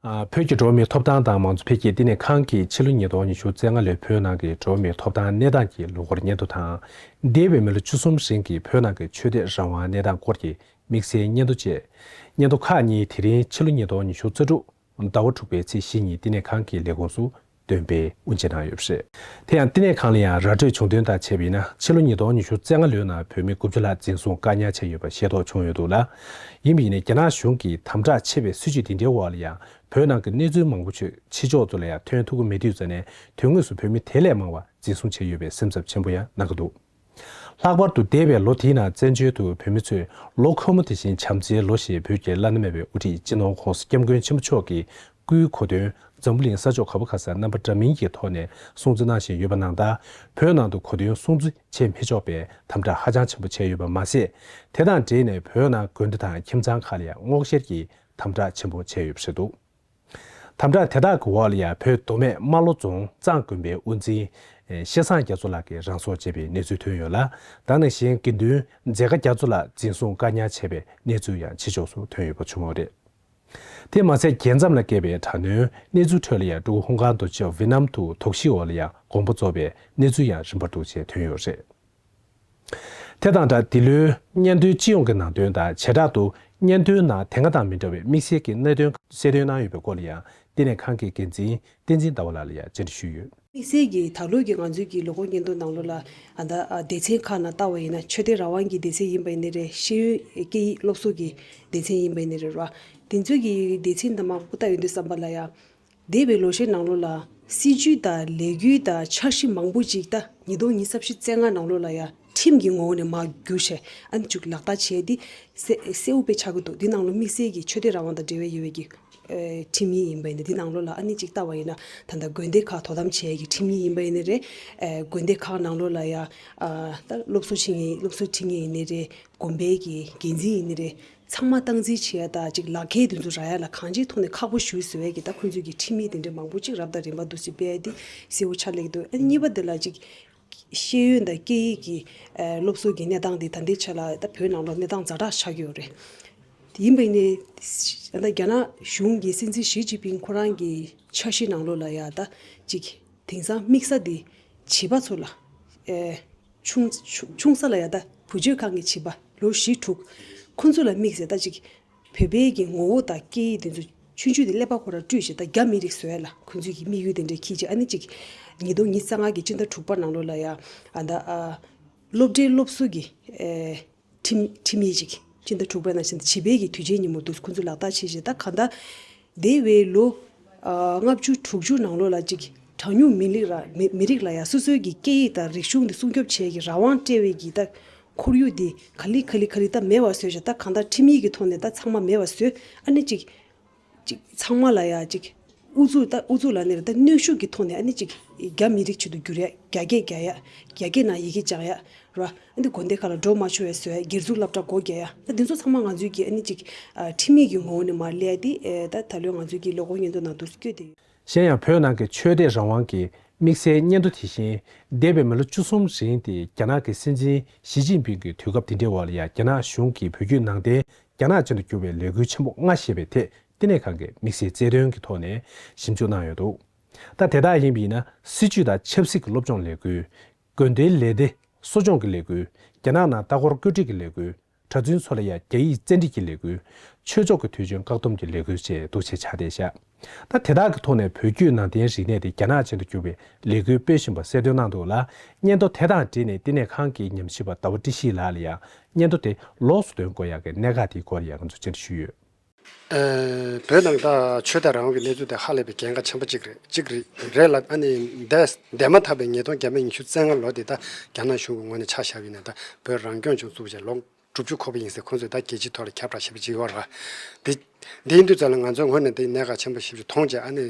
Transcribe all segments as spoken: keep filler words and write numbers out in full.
ཨ། བོད་ཀྱི་འགྲོ་བ་མིའི་ཐོབ་ཐང་དང་མང་གཙོ་འཕེལ་རྒྱས་བསྟི་གནས་ཁང་གིས་ཕྱི་ལོ་ཉིས་སྟོང་ཉི་ཤུ་རྩ་ལྔ་ལོའི་བོད་ནང་གི་འགྲོ་བ་མིའི་ཐོབ་ཐང་གནས་སྟངས་ཀྱི་ལོ་འཁོར་སྙན་ཐོ་དང་། འདས་པའི་མི་ལོ་བཅུ་གསུམ་རིང་གི་བོད་ནང་གི་ཆོས་དད་རང་དབང་གནས་སྟངས་སྐོར་གྱི་དམིགས་བསལ་སྙན་ཐོ་བཅས། སྙན་ཐོ་ཁག་གཉིས་དེ་རིང་ཕྱི་ལོ་ཉིས་སྟོང་ཉི་ཤུ་རྩ་དྲུག་ཟླ་བ་དྲུག་པའི་ཚེས་བཞི་ཉིན་བསྟི་གནས་ཁང་གི་ལས་ཁུངས་སུ་འདོན་སྤེལ་དབུ་འབྱེད་གནང་ཡོད་པ་རེད། དེ་ཡང་བསྟི་གནས་ཁང་ལ་ཡང་ར་སྤྲོད་བྱུང་དོན་དང་བཅས་པ་ཡིན་ན། ཕྱི་ལོ་ཉིས་སྟོང་ཉི་ཤུ་རྩ་ལྔ་ལོའི་ནང་བོད་མི་དགུ་བཅུ་ལྷག་འཛིན་བཟུང་བཀག་ཉར་བྱས་ཡོད་པ་ཤེས་རྟོགས་བྱུང་ཡོད་འདུག་ལ། ཡིན་པ་ཡིན་ནའི་རྒྱ་ནག་གཞུང་གིས་དམ་དྲག་ཆེ་བའི་སྲིད་བྱུས་འདི་འདྲའི་འོག་ལ་ཡང་བོད་ནང་གི་གནས་ཚུལ་མང་པོ་ཞིག་ཕྱི་ཕྱོགས་ཚོ་ལ་ཡང་ཐོན་ཐུབ་ཀྱི་མེད་དུས་ཙ་ནས། དོན་དངོས་སུ་བོད་མི་དེ་ལས་མང་བ་འཛིན་བཟུང་བྱས་ཡོད་པའི་སེམས་འཚབ་ཆེན་པོ་ཡང་གནང་གི་འདུག་ལྷག་པར་དུ་འདས་པའི་ལོ་དེའི་ནང་བཙན་བྱོལ་དུ་བོད་མི་ཚོས་ལོ་འཁོར་མོ་དེ་བཞིན་བྱམས་བརྩེའི་ལོ་ཞེས་བོད་ཀྱི་བླ་ན་མེད་པའི་དབུ་ཁྲིད་སྤྱི་ནོར་༸གོང་ས་༸སྐྱབས་མགོན་ཆེན་པོ་མཆོག་གི་སྐུའི་གོ་སྟོན་འཛམ་བུ་གླིང་ས་ཕྱོགས་ག་བ་ག་སར་རྣམ་པ་འདྲ་མིན་གྱི་ཐོག་ནས་སྲུང་བརྩི་གནང་བཞིན་ཡོད་པ་ནང་ལྟར། བོད་ནང་དུ་གོ་སྟོན་སྲུང་བརྩི་བྱེད་མི་ཆོག་པའི་དམ་དྲག་ཧ་ཅང་ཆེན་པོ་བྱས་ཡོད་པ་མ་ཟད། དེ་དང་འབྲེལ་ནས་བོད་ནང་དགོན་སྡེ་དང་ཁྱིམ་ཚང་ཁག་ལ་ཡང་སྔོག་བཤེར་གྱི་དམ་དྲག་ཆེན་པོ་བྱས་ཡོད་པ་རེད་འདུག་དམ་དྲག་དེ་དག་གི་འོག་ལ་ཡང་བོད་མདོ་སྨད་རྨ་ལྷོ་རྫོང་གཙང་དགོན་པའི་དབུ་འཛིན་ཤེས་བཟང་རྒྱ་མཚོ་ལགས་ཀྱིས་རང་སྲོག་བཅད་པའི་གནས་ཚུལ་ཐོན་ཡོད་ལ། ད་ནང་བཞིན་དགེ་འདུན་མཛད་དཀའ་རྒྱ་མཚོ་ལགས་འཛིན་བཟུང་བཀག་ཉར་བྱས་པའི་གནས་ཚུལ་ཡང་ཕྱི་ཕྱོགས་སུ་ཐོན་ཡོད་པ་བྱུང་བ་རེད། དེ་མ་ཟད། རྒྱལ་མཚམས་ལ་བཀལ་བའི་དྲག་གནོན་གནས་ཚུལ་ཁྲོད་ལ་ཡང་འབྲུག་ཧུང་ཀང་རྡོ་རྗེ་ཝེ་ནམ་དུ་དོགས་གཞིའི་འོག་ལ་ཡང་དགོངས་པ་རྫོགས་པའི་གནས་ཚུལ་ཡང་རིམ་པ་འདུག་ཅེས་ཐོན་ཡོད་རེད། དེ་དང་སྦྲགས། འདི་ལོའི་སྙན་ཐོའི་སྤྱི་ཡོངས་ཀྱི་ནང་དོན་དང་། བྱེ་བྲག་ཏུ་སྙན་ཐོའི་ནང་དེ་སྔ་དང་མི་འདྲ་བའི་དམིགས་བསལ་གྱི་གནད་དོན་གསལ་སྟོན་གནང་ཡོད་པའི་སྐོར་ལ་ཡང་། བསྟི་གནས་ཁང་གི་འགན་འཛིན་བསྟན་འཛིན་ཟླ་བ་ལགས་ལ་ཡང་བཅར་འདྲི་ཞུས་ཡོད། དམིགས་བསལ་གྱིས་ད་ལོ་གི་ང་ཚོའི་གི་ལོ་འཁོར་སྙན་ཐོ་ནང་ལོགས་ལ། ཨ། ད། ཨ། སྡེ་ཚན་ཁག་ནང་ལྟ་བ་ཡིན་ན། ཆོས་དད་རང་དབང་གི་སྡེ་ཚན་ཡིན་པ་ཡིན་ནའི་རེད། ཤེས་ཡོན་སྐད་ཡིག་སློབ་གསོ་གི་སྡེ་ཚན་ཡིན་པ་ཡིན་ནའི་རེད་ར། དེ་ཚོའི་གི་སྡེ་ཚན་དང་མང་པོ་ལྟ་ཡོང་དུས་ཙམ་པ་ལ་ཡང་། འདས་པའི་ལོ་ཤས་ནང་ལོགས་ལ་སྲིད་ཇུས་དང་ལས་འགུལ་དང་འཆར་གཞི་མང་པོ་ཅིག་ད་ཉིས་སྟོང་ཉི་ཤུ་རྩ་ལྔ་ནང་ལོགས་ལ་ཡ་ཁྲིམས་ཀྱི་ངོ་བོ་ནས་མར་བསྒྱུར་བྱས། ཨ་ནི་ཅིག་ལག་བསྟར་བྱས་ཏེ་གསལ་གསལ་པོ་དཔེ་ཆགས་ཀྱི་འདུག་འདི་ནང་ལོགས་དམིགས་བསལ་གྱི་ཆོས་དད་རང་དབང་དང་འབྲེལ་བའི་ཡོད་པའི་གི་ཨེ་ཁྲིམས་ཡིག་ཡིན་པ་ཡིན་ན། འདི་ནང་ལོགས་ལ་ཨ་ནི་ཅིག་ལྟ་བ་ཡིན་ན། ད་ལྟ་དགོན་སྡེ་ཁག་དོ་དམ་བྱེད་ཡས་ཀྱི་ཁྲིམས་ཡིག་ཡིན་པ་ཡིན་ནའི་རེད། ཨེ་དགོན་སྡེ་ཁག་ནང་ལོགས་ལ་ཡ། ཨ། ད་སློབ་གསོ་ཁྲིམས་ཡིག་སློབ་གསོ་ཁྲིམས་ཡིག་ཡིན་ནའི་རེད། དགོན་པའི་གི་འགན་འཛིན་ཡིན་ནའི་རེད། ཚང་མ་སྟངས་འཛིན་བྱེད་ཡ་དང་། ཅིག་ལག་ཁྱེར་དེ་ཚོ་རག་ཡ་ལ་གང་ཅིའི་ཐོག་ནས་ཁག་པོ་ཞེ་པོ་བཟོ་ཡ་གི་ད་ཁོང་ཚོས་ཀྱི་ཁྲིམས་ཡིག་དེ་འདྲ་མང་པོ་ཅིག་རབ་དང་རིམ་པ་འདུག་སེ་སྤེལ་ཡ་དེ་གསལ་པོ་ཆགས་སླེབས་འདུག་ཨ་ནི་གཉིས་པ་དེ་ལ་ཅིག་ཤེས་ཡོན་དང་སྐད་ཡིག་གི་ཨ་སློབ་གསོ་གི་གནས་སྟངས་དེ་ད་ལྟའི་ཆ་ལ་ད་བོད་ནང་ལོགས་གནས་སྟངས་ཛ་དྲག་ཆགས་ཀྱི་ཡོད་རེད། དེ་ཡིན་པ་ཡིན་ནའི་ད་རྒྱ་ནག་གཞུང་གི་སྲིད་འཛིན་ཞི་ཅིན་ཕིང་ཁོ་རང་གི་འཆར་གཞི་ནང་ལོགས་ལ་ཡ་ད་ཅིག་དེང་སང་དམིགས་ས་དེ་བྱིས་པ་ཚོ་ལ་ཨ། ཆུང་ཆུང་ཆུང་ས་ལ་ཡ་ད་བུ་བཅོལ་ཁང་གི་བྱིས་པ་ལོ་བཞི་དྲུག་ཁོང་ཚོ་ལ་དམིགས་བསལ་ད་ཅིག་བོད་པའི་གི་ངོ་བོ་དང་སྐད་ཡིག་དེ་ཚོ་ཆུང་ཆུང་དེ་ཀླད་པ་ཁོ་རང་བཀྲུས་བྱས། ད་རྒྱ་མི་རིགས་བཟོ་ཡ་ལ་ཁོང་ཚོའི་གི་དམིགས་ཡུལ་དེ་འདྲ་འཁྱེར་བྱས། ཨ་ནི་ཅིག་ཉིས་སྟོང་ཉི་ཤུ་རྩ་ལྔ་གི་སྤྱི་ཟླ་དྲུག་པ་ནང་ལོགས་ལ་ཡ། ཨ། ད། ཨ། སློབ་གྲྭའི་སློབ་གསོ་གི་ཨེ་ཁྲིམས་ཁྲིམས་ཡིག་ཅིག་སྤྱི་ཟླ་དྲུག་པའི་ནང་བཞིན་བྱིས་པའི་གི་དུས་ཆེན་ཉིན་མོ་དུས་ཁོང་ཚོས་ལག་བསྟར་བྱས་བྱས། ད་གང་ལྟར་འདས་པའི་ལོ་ཨ་ལྔ་བཅུ་དྲུག་ཅུ་ནང་ལོགས་ལ་ཅིག་གྲངས་ཉུང་མི་རིགས་ལ་མི་མི་རིགས་ལ་ཡང་སོ་སོའི་གི་སྐད་ཡིག་དང་རིག་གཞུང་འདི་སྲུང་སྐྱོབ་བྱེད་ཀྱི་རང་དབང་སྤྲད་པའི་གི་ད་ཁོར་ཡུག་འདི་ག་ལེ་ག་ལེ་ག་ལེ་ད་མེད་པ་བཟོས་བྱས། ད་གང་ལྟར་ཁྲིམས་ཡིག་གི་ཐོག་ནས་ད་ཚང་མ་མེད་པ་བཟོས། ཨ་ནི་ཅིག་ཅིག་ཚང་མ་ལ་ཡ་ཅིག་ཨུ་ཚུགས་ད་ཨུ་ཚུགས་ལ་ནི་རེད། ད་གནོན་ཤུགས་ཀྱི་ཐོག་ནས་ཨ་ནི་ཅིག་རྒྱ་མི་རིགས་ཆེད་དུ་བསྒྱུར་ཡ། རྒྱ་སྐད་རྒྱག་ཡ། རྒྱ་སྐད་ནང་ཡི་གེ་སྦྱང་ཡ་ར། ཨ་ནི་དགོན་སྡེ་ཁག་ལ་འགྲོ་མ་ཆོག་པའི་བཟོ་ཡ། སྒེར་ཚུགས་སློབ་གྲྭ་སྒོ་རྒྱག་ཡ། ད་འདི་ཚོ་ཚང་མ་ང་ཚོའི་གི་ཨ་ནི་ཅིག་ཨ་ཁྲིམས་ཡིག་གི་ངོ་བོ་ནས་མར་སླེབས་ཡ་དེ། ཨེ་ད་ད་ལོའི་ང་ཚོའི་གི་ལོ་འཁོར་སྙན་ཐོ་ནང་དུ་བཀོད་དེ་ཡོད། གཞན་ཡང་བོད་ནང་གི་ཆོས་དད་རང་དབང་གི་དམིགས་བསལ་སྙན་ཐོ་དེ་བཞིན། འདས་པའི་མི་ལོ་བཅུ་གསུམ་རིང་དེ་རྒྱ་ནག་གི་སྲིད་འཛིན་ཞི་ཅིན་ཕིང་གི་དུས་སྐབས་དེ་འདྲའི་འོག་ལ་ཡང་རྒྱ་ནག་གཞུང་གིས་བོད་བརྒྱུད་ནང་བསྟན་རྒྱ་ནག་ཅན་དུ་བསྒྱུར་བའི་ལས་འགུལ་ཆེན་པོ་ལྔ་ཞེས་པའི་ཐད་བསྟི་གནས་ཁང་གིས་དམིགས་བསལ་རྩལ་འདོན་གྱི་ཐོག་ནས་ཞིབ་འཇུག་གནང་ཡོད་འདུག་ད་དེ་དག་ཡིན་པ་ཡིན་ན། སྲིད་བྱུས་དང་ཆབ་སྲིད་ཀྱི་སློབ་སྦྱོང་ལས་འགུལ། དགོན་སྡེའི་ལས་སྡེ་གསོ་སྐྱོང་གི་ལས་འགུལ། རྒྱ་ནག་ནང་ལྟ་སྐོར་བཀོད་སྒྲིག་གི་ལས་འགུལ། གྲྭ་བཙུན་ཚོ་ལ་ཡང་རྒྱ་ཡིག་བཙན་ཁྲིད་ཀྱི་ལས་འགུལ། ཆོས་ཕྱོགས་ཀྱི་དུས་ཆེན་བཀག་སྡོམ་གྱི་ལས་འགུལ་བཅས་འདུག་ཅེས་ཆགས་བསྡད་བཞག་ད་དེ་དག་གི་ཐོག་ནས་བོད་བརྒྱུད་ནང་བསྟན་རིག་གནས་དེ་རྒྱ་ནག་ཅན་དུ་བསྒྱུར་བའི་ལས་འགུལ་སྤེལ་བཞིན་པ་གསལ་སྟོན་གནང་འདུག་ལ། སྙན་ཐོ་དེ་དང་འབྲེལ་ནས་བསྟི་གནས་ཁང་གི་ཉམས་ཞིབ་པ་ཟླ་བ་བཀྲ་ཤིས་ལགས་ལ་ཡང་སྙན་ཐོ་དེ་ལོགས་སུ་འདོན་དགོས་ཡག་གི་གནད་འགག་དེའི་སྐོར་ཡང་ང་ཚོས་བཅར་འདྲི་ཞུས་ཡོད། ཨེ། བོད་ནང་ད་ཆོས་དད་རང་དབང་གི་གནས་ཚུལ་དེ་ཧ་ལས་པའི་གལ་འགངས་ཆེན་པོ་གཅིག་རེད། གཅིག་རེད་རེད་ལ། ཨ་ནི་འདས་འདས་མ་ཐག་པའི་ཉིས་སྟོང་བརྒྱ་མེད་ཉི་ཤུ་རྩ་ལྔ་ལོ་དེ་ད་རྒྱ་ནག་གཞུང་གི་ངོས་ནས་ཆ་བཞག་པ་ཡིན་ན། ད་བོད་རང་སྐྱོང་ལྗོངས་བཙུགས་བྱས་ལོ་དྲུག་ཅུ་འཁོར་བ་ཡིན་ཟེར། ཁོང་ཚོས་ད་རྒྱལ་སྤྱིའི་ཐོག་ལ་ཁྱབ་བསྒྲགས་བྱས་པ་ཅིག་ཡོད་རེད་བ། དེ་དེ་ཡིན་དུས་ཙམ་ལ་ང་ཚོའི་ངོས་ནས་དེ་གནད་འགག་ཆེན་པོ་ཞེ་པོ་ཅིག་མཐོང་བྱས། ཨ་ནི་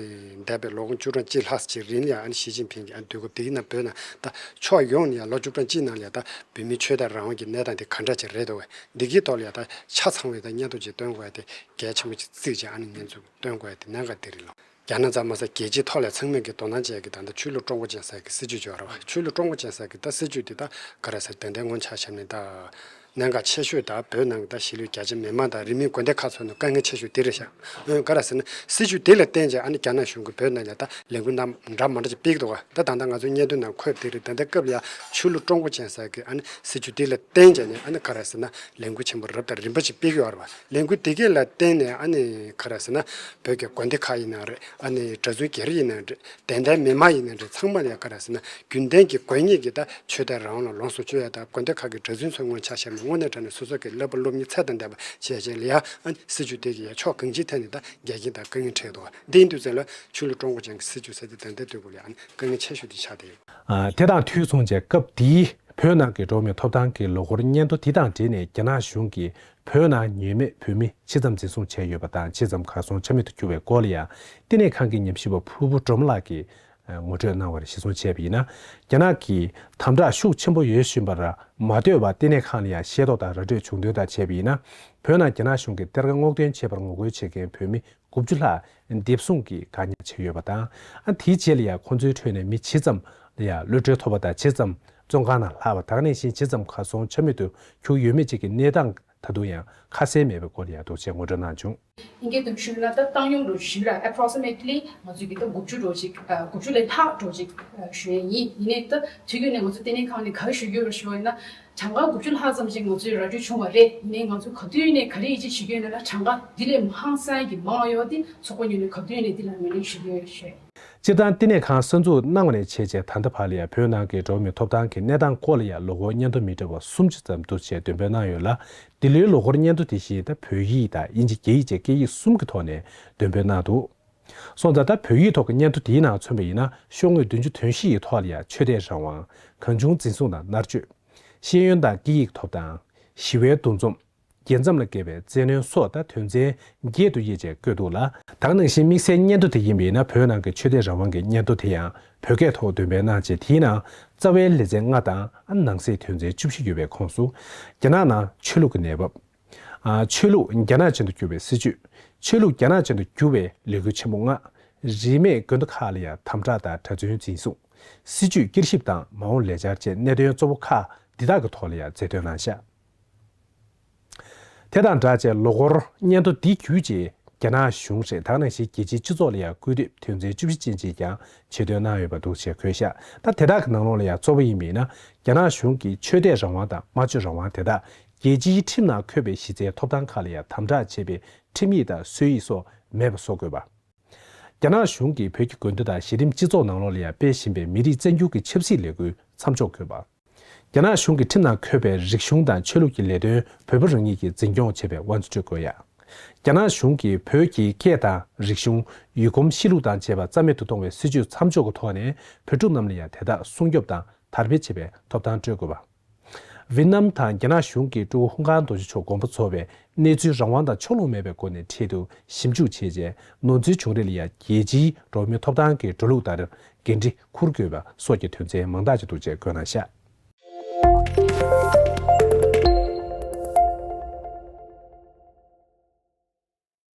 འདས་པའི་ལོ་ངོ་བཅུ་གྲངས་གཅིག་ལྷག་ཅིག་རིང་ལ་ཡང་། ཨ་ནི་ཞི་ཅིན་ཕིང་གི་ཨ་ནི་དུས་སྐབས་དེའི་ནང་བོད་ནང་ད་ཕྱོགས་ཡོངས་ནས་ཡང་ལོ་བཅུ་གྲངས་གཅིག་ནང་ལ་ཡང་ད་བོད་མིའི་ཆོས་དད་རང་དབང་གི་གནས་སྟངས་དེ་ག་འདྲ་ཅིག་རེད་འདུག་བས། འདི་གའི་ཐོག་ལ་ཡང་ད་ཆ་ཚང་བའི་ད་སྙན་ཐོ་ཅིག་སྟོན་དགོས་ཡ་དེ་གལ་ཆེན་པོ་ཅིག་བརྩིས་བྱས། ཨ་ནི་ང་ཚོས་སྟོན་དགོས་ཡ་དེ་གནད་འགག་དེ་རེད་ལོ། རྒྱ་ནག་ཙམ་མ་ཟད་རྒྱལ་སྤྱིའི་ཐོག་ལ་ཚང་མས་ཀྱི་དོ་སྣང་བྱེད་ཀྱི་ད་ལྟ་ཆོས་ལུགས་ཀྲུང་གོ་ཅན་ཟེར་གྱི་སྲིད་བྱུས་ཅིག་ཡོད་རེད་བ། ཆོས་ལུགས་ཀྲུང་གོ་ཅན་ཟེར་གྱི་ད་སྲིད་བྱུས་དེ་ད་ག་རེ་ཟེར། དེ་འདྲའི་ངོ་ཆ་བཞག་ནས་ད་ གནད་འགག་ཆེ་ཤོས་ད་བོད་ནང་གི་ད་གཞིས་ལུས་རྒྱ་ཆེ་མི་མང་དང་རིས་མེད་དགོན་སྡེ་ཁག་ཚོ་ནང་དཀའ་ངལ་ཆེ་ཤོས་དེ་རེད་ཤག་ཨ་ག་རེ་ཟེར་ན་སྲིད་བྱུས་དེ་ལ་བརྟེན་བྱས་ཨ་ནི་རྒྱ་ནག་གཞུང་གིས་བོད་ནང་ལ་ད་ལས་འགུལ་འདྲ་མ་འདྲ་ཅིག་སྤེལ་གི་འདུག་ག་ད་ད་ལྟ་ང་ཚོའི་བརྙན་ཐུང་ནང་འཁོད་དེ་རེད། ད་ལྟའི་སྐབས་ལ་ཡ་ཆོས་ལུགས་ཀྲུང་གོ་ཅན་ས་གི་ཨ་ནི་སྲིད་བྱུས་དེ་ལ་བརྟེན་བྱས་ནས་ཨ་ནི་ག་རེ་ཟེར་ན་ལས་འགུལ་ཆེན་པོ་རབ་དང་རིམ་པ་ཅིག་སྤེལ་གི་ཡོད་རེད་བ། ལས་འགུལ་དེ་གས་ལ་བརྟེན་ནས་ཨ་ནི་ག་རེ་ཟེར་ན་བོད་ཀྱི་དགོན་སྡེ་ཁག་ཡིན་ན་རེད། ཨ་ནི་གྲྭ་བཙུན་སྒེར་ཡིན་ན་རེད། དད་ལྡན་མི་མང་ཡིན་ན་འདྲ་ཚང་མ་ལ་ཡ་ག་རེ་ཟེར་ན་རྒྱུན་ལྡན་གྱི་དགོས་ངེས་ཀྱི་ད་ཆོས་དད་རང་དབང་ལ་ལོངས་སུ་སྤྱོད་ཡ་ད་དགོན་སྡེ་ཁག་གི་གྲྭ་བཙུན་ཚོའི་ངོས་ཆ་བཞག་ན་དངོས་གནས་དྲང་གནས་སོ་སོ་གི་བསླབ་པ་སློབ་གཉེར་ཚད་དང་ལྡན་པ་བྱས་བྱས་ལ་ཡ་ཨ་ནི་སྲིད་བྱུས་དེ་གི་ཡ་ཕྱོགས་གང་ཅིའི་ཐད་ནས་ད་འགལ་རྐྱེན་དང་དཀའ་ངལ་འཕྲད་འདུག་འདི་ཡིན་དུས་ཙམ་ལ་ཆོས་ལུགས་ཀྲུང་གོ་ཅན་གྱི་སྲིད་བྱུས་ཟེར་དེ་ད་ལྟའི་དུས་སྐབས་ལ་ཡ་ཨ་ནི་དཀའ་ངལ་ཆེ་ཤོས་དེ་ཆགས་བསྡད་ཡོད། ཨ་དེ་དང་དུས་མཚུངས་བྱས་སྐབས་འདིའི་བོད་ནང་གི་འགྲོ་བ་མིའི་ཐོབ་ཐང་གི་ལོ་འཁོར་སྙན་ཐོ་འདི་དང་འབྲེལ་ནས་རྒྱ་ནག་གཞུང་གིས་བོད་ནང་ཉེས་མེད་བོད་མི་ཇི་ཙམ་འཛིན་བཟུང་བྱས་ཡོད་པ་དང་ཇི་ཙམ་གར་སོང་ཆ་མེད་དུ་གྱུར་བའི་སྐོར་ལ་ཡང་བསྟི་གནས་ཁང་གི་ཉམས་ཞིབ་པ་ཕུར་བུ་སྒྲོལ་མ་ལགས་ཀྱིས་ངོ་སྤྲོད་གནང་བར་གཞིར་བཟུང་བྱས་པ་ཡིན་ན། རྒྱ་ནག་གིས་དམ་དྲག་ཤུགས་ཆེན་པོ་ཡོད་བཞིན་པར་མ་ལྟོས་པར་བསྟི་གནས་ཁང་ལ་ཡང་ཤེས་རྟོགས་དང་ར་སྤྲོད་བྱུང་དོན་དང་བཅས་པ་ཡིན་ན། བོད་ནང་རྒྱ་ནག་གཞུང་གིས་གཏེར་ཁ་སྔོག་འདོན་བྱས་པར་ངོ་རྒོལ་བྱེད་མཁན་བོད་མི་དགུ་བཅུ་ལྷག་འདེབས་བཟུང་གིས་བཀག་ཉར་བྱས་ཡོད་པ་དང་། ཨ་དེའི་རྗེས་ལ་ཡང་ཁོང་ཚོའི་ཁྲོད་ནས་མི་ཇི་ཙམ་ལ་ཡང་གློད་གྲོལ་ཐོབ་པ་དང་ཇི་ཙམ་བཙོན་ཁང་ནང་ལྷག་པ་དང་ནང་བཞིན་ཇི་ཙམ་གར་སོང་ཆ་མེད་དུ་གྱུར་ཡོད་མེད་བཅས་ཀྱི་གནས་སྟངས་ད་དུང་ཡང་ཁ་གསལ་མེད་པའི་སྐོར་ལ་ཡང་འདུག་ཅེས་ངོ་སྤྲོད་གནང་བྱུང་། ལྷན་རྒྱས་དང་ཞུས་ན་ད་བཏང་སྙོམས་འགྲོ་ཞིག་ལ་approximately་ང་ཚོས་ཀྱི་ད་དགུ་བཅུ་འགྲོ་ཅིག་ཨ་དགུ་བཅུ་ལས་ལྷག་འགྲོ་ཅིག་ཨ་ཞུ་ཡས་ཡིན། ཡིན་ནའི་ད་དུས་རྒྱུན་ནས་ང་ཚོ་བསྟི་གནས་ཁང་ནས་ག་རེ་ཞུ་རྒྱུ་རེད་ཞུ་བ་ཡིན་ན། གྲངས་ཀ་དགུ་བཅུ་ལྷག་ཙམ་ཞིག་ང་ཚོས་ར་སྤྲོད་བྱུང་བ་རེད། ཡིན་ནའི་ང་ཚོ་ག་དུས་ནས་ག་རེ་ཡིད་ཆེས་བྱེད་ཀྱི་ཡོད་ན་ལ་གྲངས་ཀ་འདི་ལས་ཧང་སང་གི་མང་ཡོད་དེ་ཚོགས་པ་ཉིད་ནས་ག་དུས་ནས་འདི་ལ་ངོས་ལེན་ཞུ་གི་ཡོད་ཞུ་ཡས། སྤྱིར་བཏང་བསྟི་གནས་ཁང་གསར་འཛུགས་གནང་བ་ནས་བྱས་རྗེས་ད་ལྟ་བར་ལ་ཡང་བོད་ནང་གི་འགྲོ་བ་མིའི་ཐོབ་ཐང་གི་གནས་སྟངས་སྐོར་ལ་ཡང་ལོ་འཁོར་སྙན་ཐོ་མི་འདྲ་བ་སུམ་ཅུ་ཙམ་འདུག་ཅེས་འདོན་སྤེལ་གནང་ཡོད་ལ། འདི་ལོའི་ལོ་འཁོར་སྙན་ཐོ་དེ་བཞིན་ད་བོད་ཡིག་དང་དབྱིན་ཇི་རྒྱ་ཡིག་བཅས་སྐད་ཡིག་གསུམ་གྱི་ཐོག་ནས་འདོན་སྤེལ་གནང་འདུག་སོང་ཙང་ད་བོད་ཡིག་ཐོག་གི་སྙན་ཐོ་དེའི་ནང་མཚོན་པ་ཡིན་ན་ཤོག་ངོས་བདུན་ཅུ་དོན་བཞི་ཡི་ཐོག་ལ་ཡང་ཆོས་དད་རང་དབང་། གང་བྱུང་འཛིན་བཟུང་དང་མནར་གཅོད། ཤེས་ཡོན་དང་སྐད་ཡིག་ཐོབ་ཐང་། ཞི་བའི་འདུ་འཛོམས། རྒྱལ་མཚམས་ལ་བརྒལ་བའི་བཙན་གནོན་སོགས་ད་དོན་ཚན་བརྒྱད་དུ་དབྱེ་བྱས་བཀོད་འདུག་ལ། ད་ག་ནང་བཞིན་དམིགས་བསལ་སྙན་ཐོ་དེ་ཡིན་པ་ཡིན་ན་བོད་ནང་གི་ཆོས་དད་རང་དབང་གི་སྙན་ཐོ་དེ་ཡང་བོད་སྐད་ཐོག་འདོན་སྤེལ་གནང་རྗེས་དེའི་ནང་རྩ་བའི་ལེ་ཚན་ལྔ་དང་ནང་གསེས་དོན་ཚན་བཅུ་བཞི་ཡོད་པའི་ཁོངས་སུ། རྒྱ་ནག་ནང་ཆོས་ལུགས་ཀྱི་གནས་བབ། ཨ་ཆོས་ལུགས་རྒྱ་ནག་ཅན་དུ་བསྒྱུར་བའི་སྲིད་བྱུས། ཆོས་ལུགས་རྒྱ་ནག་ཅན་དུ་བསྒྱུར་བའི་ལས་འགུལ་ཆེན་པོ་ལྔ། རིས་མེད་དགོན་སྡེ་ཁག་ལ་ཡང་དམ་དྲག་དང་གྲྭ་བཙུན་འཛིན་བཟུང་། སྲིད་བྱུས་བསྐྱར་ཞིབ་དང་མ་འོངས་ལས་འཆར་བཅས་གནད་དོན་གཙོ་བོ་ཁག་འདི་དག་གི་ཐོག་ལ་ཡང་མཛད་དོན་གནང་བཞག་དེ་དང་སྦྲགས་བྱས་ལོ་འཁོར་སྙན་ཐོ་འདི་བརྒྱུད་རྗེས་རྒྱ་ནག་གཞུང་རེད། ད་ག་ནང་བཞིན་རྒྱལ་སྤྱིའི་སྤྱི་ཚོགས་ལ་ཡང་སྐུལ་འདེབས་དོན་ཚན་བཅུ་བཞི་ཅན་ཅིག་ཀྱང་ཆེད་འདོན་གནང་ཡོད་པ་འདུག་ཅེས་འཁོད་བཞག་ད་དེ་དག་གི་ནང་ལོགས་ལ་ཡང་གཙོ་བོ་ཡིན་པ་ཡིན་ན་རྒྱ་ནག་གཞུང་གིས་ཆོས་དད་རང་དབང་དང་སྨྲ་བརྗོད་རང་དབང་དེ་དག་རྒྱལ་སྤྱིའི་ཁྲིམས་ནང་འཁོད་པའི་གཞི་རྩའི་ཐོབ་ཐང་ཁག་ལ་ཡང་དམ་དྲག་བྱེད་པའི་ཁྲིམས་ཡིག་དང་སྲོལ་ཡིག་སོགས་མེད་པ་བཟོ་དགོས་པ། རྒྱ་ནག་གཞུང་གིས་བོད་ཀྱི་དགོན་སྡེ་དང་གཞི་རིམ་སྤྱི་ཚོགས་ནང་ལོགས་ལ་ཡང་སྤེལ་བཞིན་པའི་མི་རིགས་བཙན་སྒྱུར་གྱི་ཆབ་སྲིད་ལས་འགུལ་མཚམས་འཇོག་དགོས་པ། རྒྱ་ནག་གཞུང་གི་ཁྲིམས་ནང་འཁོད་པའི་རིག་གཞུང་དང་ཆོས་ལུགས་ཀྱི་ལས་དོན་བོད་པ་རང་ཉིད་ཀྱིས་འཛིན་སྐྱོང་བྱེད་པའི་དབང་ཆ་སྤྲོད་དགོས་ཡ། རྒྱ་ནག་གཞུང་གིས་བོད་ཀྱི་སྐད་དང་རིག་གཞུང་། ཡུལ་གོམས་གཤིས་ལུགས་དང་བཅས་པ་རྩ་མེད་དུ་གཏོང་བའི་སྲིད་བྱུས་མཚམས་འཇོག་གི་ཐོག་ནས་བོད་ཕྲུག་རྣམས་ལ་ཡང་དེ་དག་སྲུང་སྐྱོབ་དང་དར་སྤེལ་བྱེད་པའི་ཐོབ་ཐང་སྤྲོད་དགོས་པ། ཝི་ཏི་ནམ་དང་རྒྱ་ནག་གཞུང་གིས་ཀྲུའུ་ཧུན་ཁང་རྡོ་རྗེ་མཆོག་དགོངས་པ་རྫོགས་པའི་གནས་ཚུལ་རང་དབང་དང་ཕྱོགས་ལྷུང་མེད་པའི་སྒོ་ནས་འཕྲལ་དུ་ཞིབ་འཇུག་བྱས་རྗེས་ནོར་འཛོལ་བྱུང་རིགས་ལ་ཡང་རྒྱལ་སྤྱིའི་འགྲོ་བ་མིའི་ཐོབ་ཐང་གི་འགྲོ་ལུགས་ལྟར་འགན་འཁྲི་འཁུར་དགོས་པ་སོགས་ཀྱི་དོན་ཚན་མང་དག་ཅིག་འདུག་ཅེས་བཀོད་གནང་བཞག